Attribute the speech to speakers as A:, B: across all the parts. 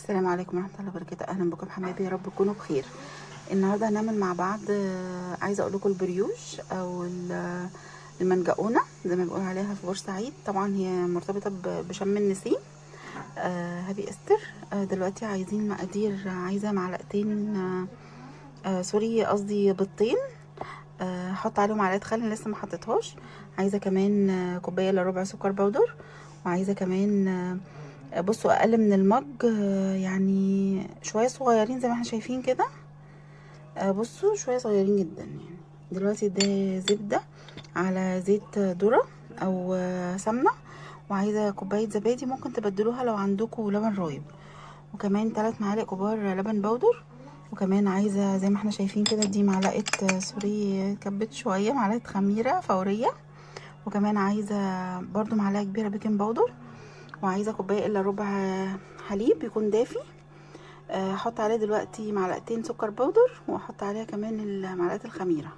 A: السلام عليكم ورحمة الله وبركاته. اهلا بكم حبايبي، يا رب تكونوا بخير. النهارده هنعمل مع بعض، عايزه اقول لكم البريوش او المنجقونه زي ما بيقولوا عليها في بورسعيد. طبعا هي مرتبطة بشم النسيم. Happy Easter. دلوقتي عايزين مقادير. عايزه معلقتين، sorry قصدي بيضتين، هحط عليهم معلقه خل لسه ما حطيتهاش. عايزه كمان كوباية الا ربع سكر powder، وعايزه كمان بصوا اقل من المج، يعني شوية صغيرين زي ما احنا شايفين كده. بصوا شوية صغيرين جدا يعني. دلوقتي ده زبدة على زيت ذره او سمنه، وعايزه كوباية زبادي، ممكن تبدلوها لو عندكم لبن رايب، وكمان 3 معالق كبار لبن powder. وكمان عايزه زي ما احنا شايفين كده دي معلقه، sorry كبت شوية، معلقه خميره فورية، وكمان عايزه برضو معلقه كبيرة baking powder، وعايزه كوباية الا ربع حليب يكون دافي. هحط عليه دلوقتي معلقتين سكر powder، واحط عليها كمان معلقه الخميره.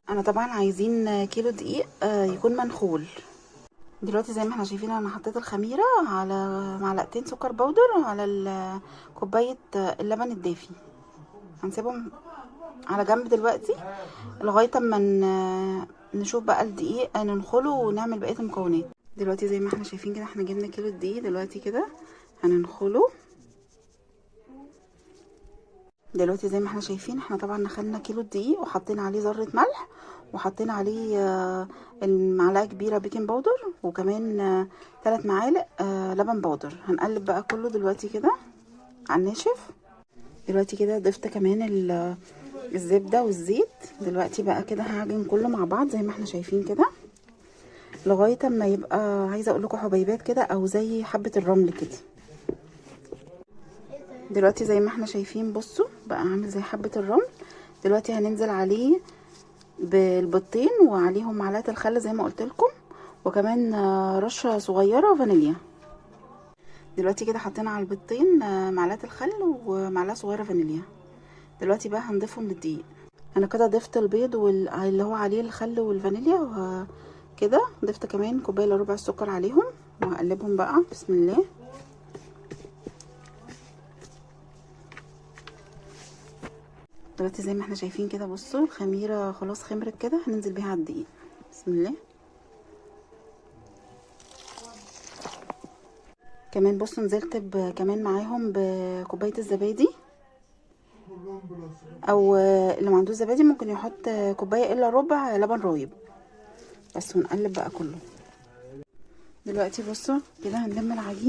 A: انا طبعا عايزين كيلو دقيق يكون منخول. دلوقتي زي ما احنا شايفين انا حطيت الخميره على معلقتين سكر powder على كوباية اللبن الدافي. هنسيبهم على جنب دلوقتي لغاية اما نشوف بقى الدقيق ننخله ونعمل بقية المكونات. دلوقتي زي ما احنا شايفين كده احنا جبنا كيلو الدقيق، دلوقتي كده هننخله. دلوقتي زي ما احنا شايفين احنا طبعا نخلنا كيلو الدقيق وحطينا عليه ذره ملح، وحطينا عليه المعلقة كبيرة baking powder، وكمان 3 معالق لبن powder. هنقلب بقى كله دلوقتي كده على الناشف. دلوقتي كده ضفت كمان الزبدة والزيت. دلوقتي بقى كده هعجن كله مع بعض زي ما احنا شايفين كده لغاية اما يبقى، عايزه اقول لكم حبيبات كده او زي حبه الرمل كده. دلوقتي زي ما احنا شايفين بصوا بقى عامل زي حبه الرمل. دلوقتي هننزل عليه بالبيضتين وعليهم معلقه الخل زي ما قلت لكم، وكمان رشه صغيرة فانيليا. دلوقتي كده حطينا على البيضتين معلقه الخل ومعلقة صغيرة فانيليا. دلوقتي بقى هنضيفهم للدقيق. انا كده ضفت البيض واللي هو عليه الخل والفانيليا كده، ضفت كمان كوباية الا ربع السكر عليهم، وهقلبهم بقى بسم الله. دلوقتي زي ما احنا شايفين كده بصوا الخميره خلاص خمرت كده، هننزل بيها على الدقيق بسم الله. كمان بصوا نزلت كمان معاهم بكوبايه الزبادي، او اللي ما عندوش زبادي ممكن يحط كوباية الا ربع لبن رايب بس. ونقلب بقى كله. دلوقتي بصوا كده هنلم العجينة.